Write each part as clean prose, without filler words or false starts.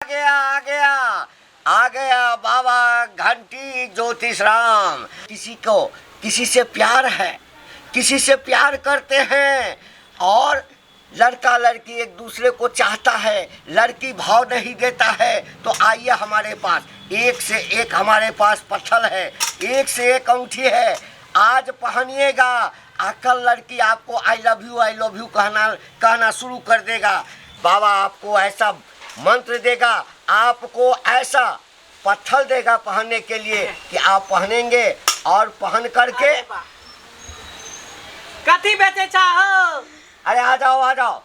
गया आ गया आ गया बाबा घंटी ज्योतिष राम। किसी को किसी से प्यार है, किसी से प्यार करते हैं और लड़का लड़की एक दूसरे को चाहता है, लड़की भाव नहीं देता है, तो आइए हमारे पास। एक से एक हमारे पास पत्थर है, एक से एक अंगूठी है। आज पहनिएगा, अकल लड़की आपको I love you I love you कहना कहना शुरू कर देगा। बाबा आपको ऐसा मंत्र देगा, आपको ऐसा पत्थर देगा पहनने के लिए कि आप पहनेंगे और पहन करके। कथी बेचे चाहो? अरे आ जाओ आ जाओ,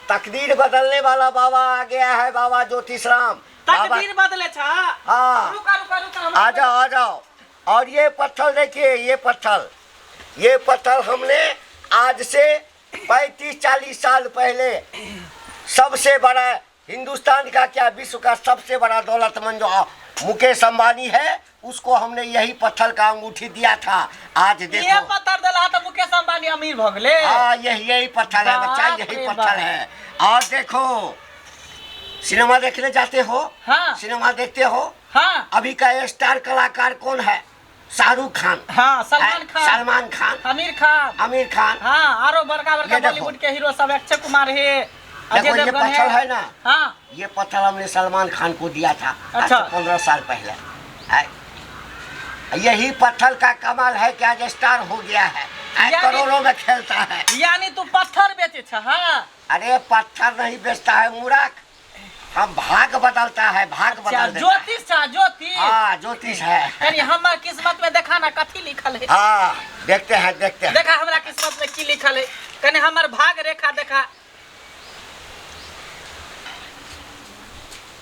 तकदीर बदलने वाला बाबा आ गया है, बाबा ज्योतिष राम। तकदीर बदले छा? हाँ। रुका रुका रुका, आ जाओ आ जाओ। और ये पत्थर देखिए, ये पत्थर, ये पत्थर हमने आज से 35-40 साल पहले सबसे बड़ा हिंदुस्तान का क्या विश्व का सबसे बड़ा दौलतमंद जो मुकेश अंबानी है, उसको हमने यही पत्थर का अंगूठी दिया था। आज ये देखो, पत्थर देला तो मुकेश अंबानी अमीर भ गेले। हाँ, यही यही पत्थर है बच्चा, बाप यही रे पत्थर बाप। है। और देखो, सिनेमा देखने जाते हो? हाँ। सिनेमा देखते हो? हाँ। अभी का स्टार कलाकार कौन है? शाहरुख खान। हाँ, सलमान है? खान। सलमान खान, आमिर खान, आमिर खान। हाँ, आरो बड़का बड़का ये देखो। बॉलीवुड के हीरो सब, अक्षय कुमार है, अजय देखो ये देवगन पत्थर है ना, हाँ, ये पत्थर हमने सलमान खान को दिया था। अच्छा। 15 साल पहले। है। यही पत्थर का कमाल है कि आज स्टार हो गया है, आज करोड़ों में खेलता है। यानी तू पत्थर बेचे छ? हाँ। अरे पत्थर नहीं बेचता है मूर्ख, हम भाग बदलता है, भाग अच्छा, बदल देता है। ज्योतिष छा? ज्योतिष। हाँ, ज्योतिष है। यानी हमर किस्मत में देखा ना कथी लिखल है। हाँ, देखते हैं देखते हैं। देखा हमरा किस्मत में की लिखल है, कने हमर भाग रेखा देखा।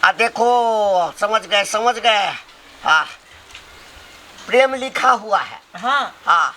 आ देखो, समझ गए समझ गए। हाँ, प्रेम लिखा हुआ है। हाँ। हाँ,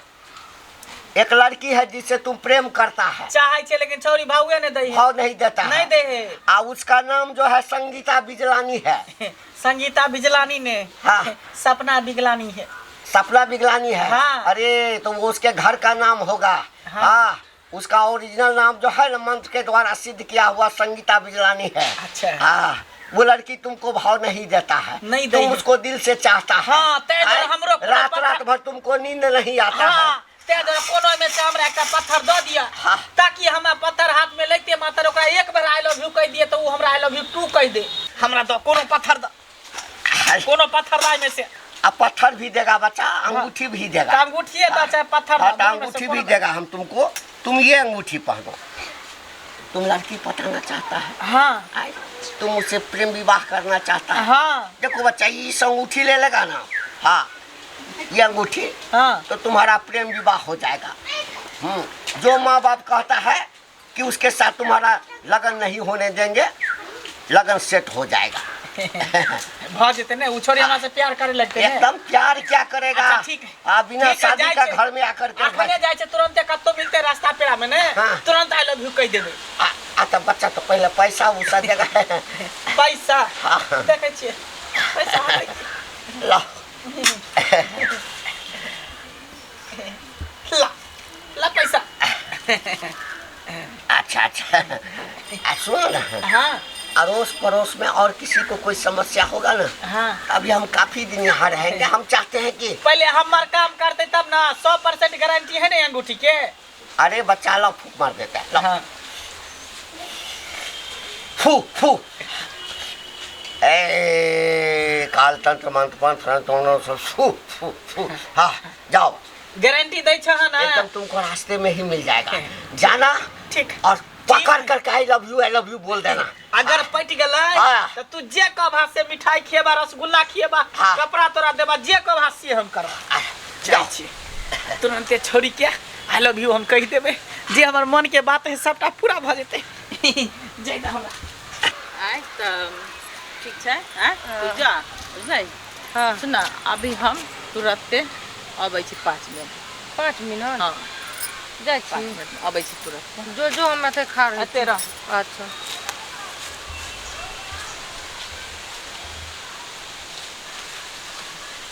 एक लड़की है जिससे तुम प्रेम करता है, चाहे छे लेकिन छौरी भावे नहीं दे है। भाव नहीं देता है। नहीं दे है। आ उसका नाम जो है संगीता बिजलानी है। संगीता बिजलानी ने? हाँ। सपना बिगलानी है। सपना बिगलानी है। हाँ। अरे तो वो उसके घर का नाम होगा। हाँ। हाँ, उसका ओरिजिनल नाम जो है ना मंत्र के द्वारा सिद्ध किया हुआ संगीता बिजलानी है। अच्छा। हाँ, वो लड़की तुमको भाव नहीं देता है, नहीं दे तुम है। उसको दिल से चाहता है। हाँ, ते जरा आय, हमरो कोनो रात पता- रात भर तुमको नींद नहीं आता है। हाँ, ते जरा कोनो में से हमरा एकटा पत्थर दऽ दिया। हाँ। ताकि हमरा पत्थर हाथ में लेते मात्र ओकरा एक बार I love you कहि दिए तो उ हमरा I love you two कहि दे। हमरा दऽ कोनो पत्थर दऽ, कोनो पत्थर दाय में से। अब पत्थर भी देगा बच्चा, अंगूठी भी देगा। तऽ अंगूठिए दऽ चाहे पत्थर हाँ, दऽ, तो दुनू में से अंगूठी कोनो भी दऽ। देगा हम तुमको। तुम ये अंगूठी पहनो। तुम लड़की पटाना चाहता है? हाँ। आय, तुम उससे प्रेम विवाह करना चाहता है? हाँ। देखो बच्चा, ये अंगूठी ले लेगा ना, हाँ ये अंगूठी, हाँ, तो तुम्हारा प्रेम विवाह हो जाएगा। जो माँ बाप कहता है कि उसके साथ तुम्हारा लगन नहीं होने देंगे, लगन सेट हो जाएगा। भ जेतै ने, उ छोरी हमरा से प्यार करे लगते ने। एकदम प्यार क्या करेगा। अच्छा, ठीक है। हाँ, बिना ठीक है, शादी जाइ का छै। घर में आकर के अखने जाइ छै, तुरंते कतौ मिलते रास्ता पेड़ा में ने, हाँ। तुरंत I love you कहि देबै। आ तब बच्चा तो पहले पैसा उसा देगा। पैसा? हाँ। देखै छियै पैसा आबै छै। ला ला ला पैसा। अच्छा अच्छा, आ सुनो ना। हाँ। अड़ोस पड़ोस में और किसी को कोई समस्या होगा ना? हाँ। अभी हम काफी दिन यहाँ रहेंगे, हम चाहते हैं कि पहले हमार काम करते तब ना। 100% गारंटी है ना अंगूठी के? अरे बच्चा ला, फूक मार देता है, ला। हाँ। फू फू, ए काल तंत्र मंत्र मंत्र तंत्र फू फू फू। हाँ जाओ। गारंटी दै छ ना? एकदम तुमको रास्ते में ही मिल जाएगा, जाना ठीक और पकड़ करके I love you I love you बोल देना। अगर पट गेलै हाँ। तो तू जे कहबा से मिठाई खिएबा, रसगुल्ला खिएबा, हाँ। कपड़ा तोरा देबा, जे कहबा से हम करबा। जाओ। जाइ छी तुरंते छोड़ी के I love you हम कहि देबै, जे हमर मन के बात है सबटा पूरा भऽ जेतै। जय दा हमरा। आय तऽ ठीक छै। आँय तू जा, बुझलै? हाँ। सुन ना, अभी हम तुरते अबै छी 5 मिनट। 5 मिनट? हाँ। जाइ 5 छी। मिनट में अबै छी तुरत। जो जो हम एतै खा रहल। एते रह। अच्छा।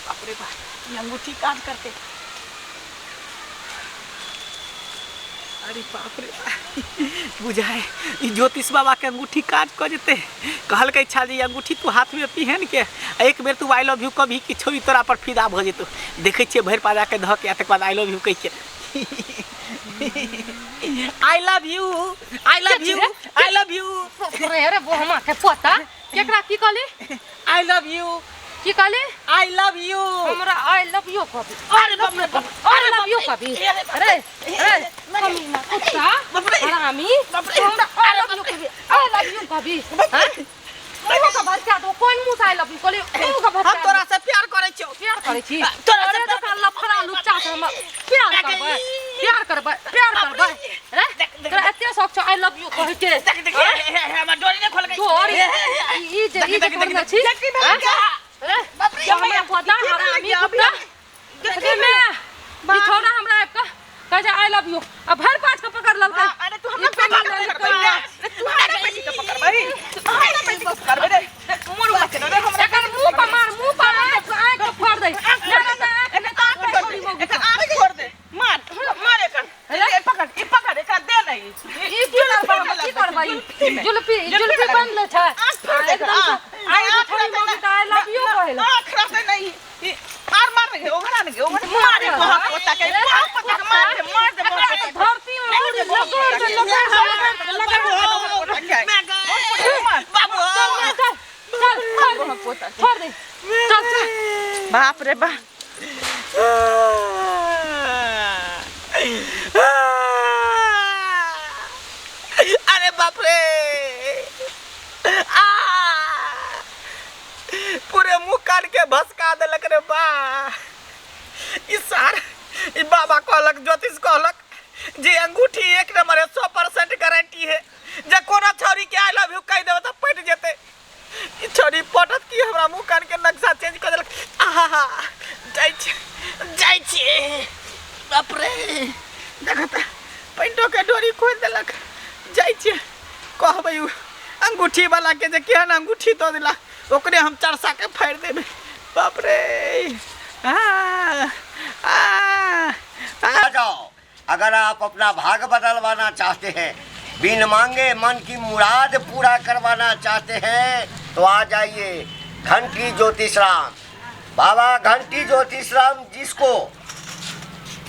बाप रे बाप, ई अंगूठी काज करते। अरे बाप रे, बुझाए ई ज्योतिष बाबा के अंगूठी काज कऽ जेतै। कहलकै छल जे ई अंगूठी तू हाथमे पिहन के आ एक बेर तू I love you कभी कि छोड़ी तोरा पर फिदा भऽ जेतौ। देखै छियै भरि पाजा के धऽ के आ तकर बाद I love you कहै छियै। I love you, I love you, I love you. रे रे बोहमा के पोता, केकरा की कहली? I love you. की कहली? I love you. हमरा I love you कहबी? अरे बाप रे बाप, I love you कहबी? अरे अरे कमीना कुत्ता, हरामी, हमरा I love you कहबी? I love you कहबी? हां, मुंह के भरका दो। कोन मुंह से I love you कहली? मुंह के भरका। हम तोरा से प्यार करै छियौ। प्यार करै छी? तोरा से अरे तो लफड़ा लुच्चा से हम प्यार करबै, प्यार करबै, प्यार करबै? रे तोरा एते शौक छौ I love you कहै के? देख देख, हमर डोरी नहि खोलकै। तोर ई जे ई जे करने छी, रे हमरा पोता, हरामी कुत्ता, रे मैं ई छोड़ा हमरा आबि कऽ कहै छै I love you आ भरि पाँच के पकड़ लेलकै। अरे तू हमरा बेटी के पकड़बै रे? तू हमरा बेटी के पकड़बै? तू हमरा बेटी के पकड़बै रे? मुरुआ के रे हमरा। एकर मुंह पर मार, मुंह पर, आँख आँख के फोड़ दे। ना ना ना, आँख एकर आँख फोड़ दे, एकर आँख फोड़ दे। मार मार एकर, ए पकड़, ई पकड़, एकरा दे नहीं। ई की करबै? की करबै? जुल्फी जुल्फी बनले छै। आँख फोड़ दे एकर, एकदम से आँख। आई आँख छोड़ी रहतै मम्मी ना। तऽ I love you कहै। आँख रहतै नहीं। ई मार मार रे, ओघरा ने, ओघरा मार रे, बहुत पोता के, बहुत पोता के मार दे, मार दे बहुत पोता के। धरती में मुड़ी लगड़ दे, लगड़ दे, लगड़ दे। बाबू। चल चल चल, छोड़ दे, छोड़ दे, चल चल। बाप रे बाप। अरे बाप रे, आ पूरे मुंह कान के भसका देलक रे बा। ई सार ई बाबा कहलक, ज्योतिष कहलक जे अंगूठी एक नंबर है, 100% गारंटी है, जे कोनो छौरी के I love you कहि देबै तऽ पटि जेतै। ई छौरी पटत की हमरा मुंह कान के नक्शा चेंज कऽ देलक। आहा, जाइ छी, जाइ छी। बाप रे, देखत पैंटो के डोरी खोलि देलक। जाइ छी, कहबै उ अंगूठी वाला के जे केहन अंगूठी दऽ देला, ओकरे हम चरसा के फाड़ि देबै। बाप रे, आ आ आ। आ जाओ, अगर आप अपना भाग बदलवाना चाहते हैं, बिन मांगे मन की मुराद पूरा करवाना चाहते हैं तो आ जाइए घंटी ज्योतिष राम बाबा। घंटी ज्योतिष राम जिसको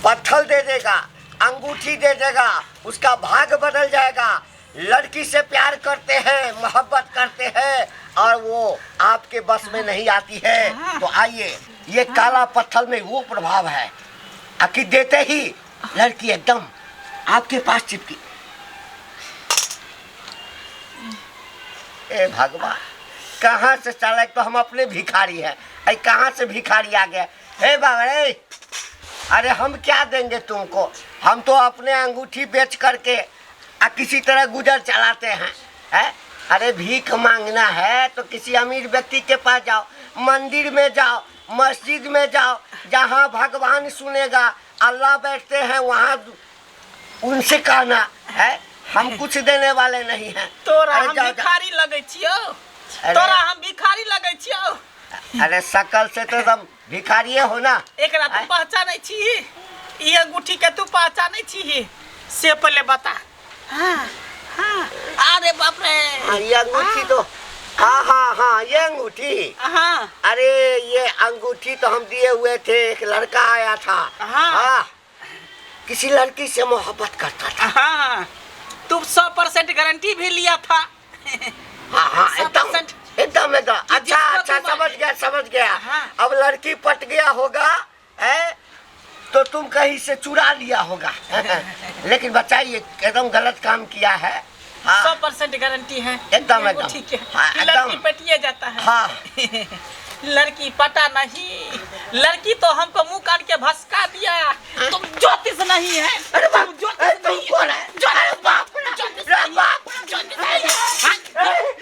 पत्थर दे देगा, अंगूठी दे देगा, उसका भाग बदल जाएगा। लड़की से प्यार करते हैं, मोहब्बत करते हैं और वो आपके बस में नहीं आती है तो आइए। ये काला पत्थर में वो प्रभाव है आखिर देते ही लड़की एकदम आपके पास चिपकी। ए भगवान, कहाँ से चला? एक तो हम अपने भिखारी हैं, अरे कहाँ से भिखारी आ गया? हे बाबा रे, अरे हम क्या देंगे तुमको? हम तो अपने अंगूठी बेच करके आ किसी तरह गुजर चलाते हैं, हैं? अरे भीख मांगना है तो किसी अमीर व्यक्ति के पास जाओ, मंदिर में जाओ, मस्जिद में जाओ, जहाँ भगवान सुनेगा, अल्लाह बैठते हैं वहाँ, उनसे कहना है। हम कुछ देने वाले नहीं हैं। तोरा अरे हम जाओ, जाओ। भिखारी लगै छियौ? अरे। तोरा हम भिखारी लगै छियौ? अरे शकल से तो एकदम भिखारिये हो ना। एकरा तू पहचानै छी? ई अंगूठी के तू पहचानै छी से पहले बता। हाँ हाँ, अरे बाप रे। हाँ, ये अंगूठी तो हाँ हाँ हाँ, ये अंगूठी। हाँ। अरे ये अंगूठी तो हम दिए हुए थे, एक लड़का आया था। हाँ। किसी लड़की से मोहब्बत करता था। हाँ, तू 100% गारंटी भी लिया था। हाँ हाँ, एकदम 100%। एकदम एकदम। अच्छा जिसको अच्छा, समझ गया समझ गया। हाँ। अब लड़की पट गया होगा है तो तुम कहीं से चुरा लिया होगा, लेकिन बच्चा ये एकदम गलत काम किया है। हाँ। 100% गारंटी है। एकदम, ये एकदम। ठीक है हाँ, कि लड़की एकदम। पटिए जाता है। हाँ। लड़की पटा नहीं, लड़की तो हमको मुंह काट के भसका दिया। तुम ज्योतिष नहीं है। अरे बाप, तुम ज्योतिष अरे तुम नहीं है। कौन है? अरे बाप रे, ज्योतिष अरे नहीं है। बाप रे। ज्योतिष नहीं है। हाँ,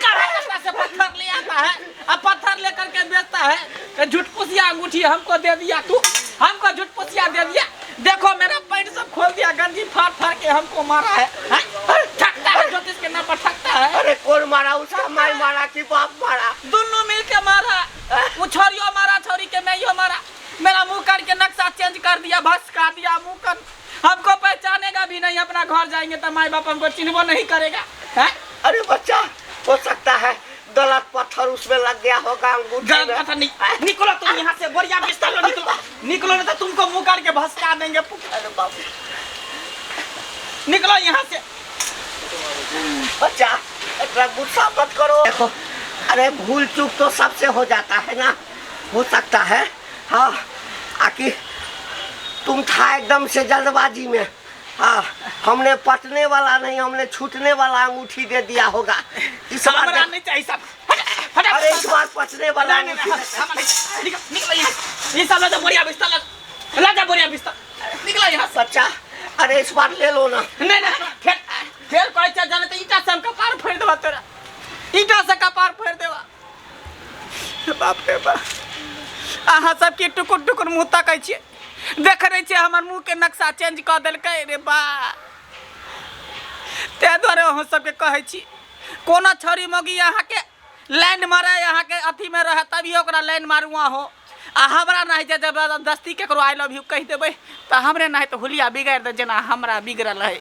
कहाँ से पत्थर ले आता है अब पत्थर लेकर के बेचता है। झूठपुसिया अंगूठी हमको दे दिया तू, हमको झूठपुसिया दे दिया। देखो मेरा पैंट सब खोल दिया, गंजी फाड़ फाड़ के हमको मारा है। हाँ? ठकता है, ज्योतिष के नाम पर ठकता है। अरे कौन मारा? उसका माई मारा कि बाप मारा? दोनों मिल के मारा। वो छोरियो मारा, छोरी के मैयो मारा। मेरा मुंह करके नक्शा चेंज कर दिया, भस्का दिया मुंह कर। हमको पहचानेगा भी नहीं अपना घर जाए। माई बाप हमको चिन्हबो नहीं करेगा हैं? अरे बच्चा, हो सकता है गलत पत्थर उसमें लग गया होगा अंगूठी गलत में। पत्थर नहीं, निकलो तुम यहाँ से, बोरिया बिस्तर लो, निकलो निकलो, नहीं तो तुमको मुंह करके भसका देंगे। अरे बाबू, निकलो यहाँ से। बच्चा इतना गुस्सा मत करो। देखो, अरे भूल चूक तो सबसे हो जाता है ना, हो सकता है। हाँ, आकि तुम था एकदम से जल्दबाजी में। हाँ, हमने पटने वाला नहीं, हमने छूटने वाला अंगूठी दे दिया होगा। इस बार हमरा नहीं चाहिए सब। हट, हट, अरे इस बार पटने वाला नहीं, नहीं, अंगूठी नहीं, हमरा नहीं चाहिए। निकलो, निकलो यहाँ से। ये सब ला जा बोरिया बिस्तर, ला जा। ला जा बोरिया बिस्तर, निकलो यहाँ से। बच्चा, अरे इस बार ले लो ना। नहीं नहीं, फिर फिर कोई चल जाने तो ईटा से हम कपार फोड़ देवा तोरा, ईटा से कपार फोड़ देवा। बाप रे बाप, अहाँ सबके टुकुर टुकुर मुँह तकै छियै, देख रहे छियै हमर मुँह के नक्शा चेंज कऽ देलकै रे बा। ताहि दुआरे अहाँ सबके कहै छी, कोनो छौड़ी मौगी अहाँके लाइन मारे, अहाँके अथीमे रहै तभिए ओकरा लाइन मारू अहाँ। आ हमरा नहि जे जबरदस्ती ककरो I love you कहि देबै तऽ हमरे नहि तऽ हुलिया बिगाड़ि दे जेना हमरा बिगड़ल है।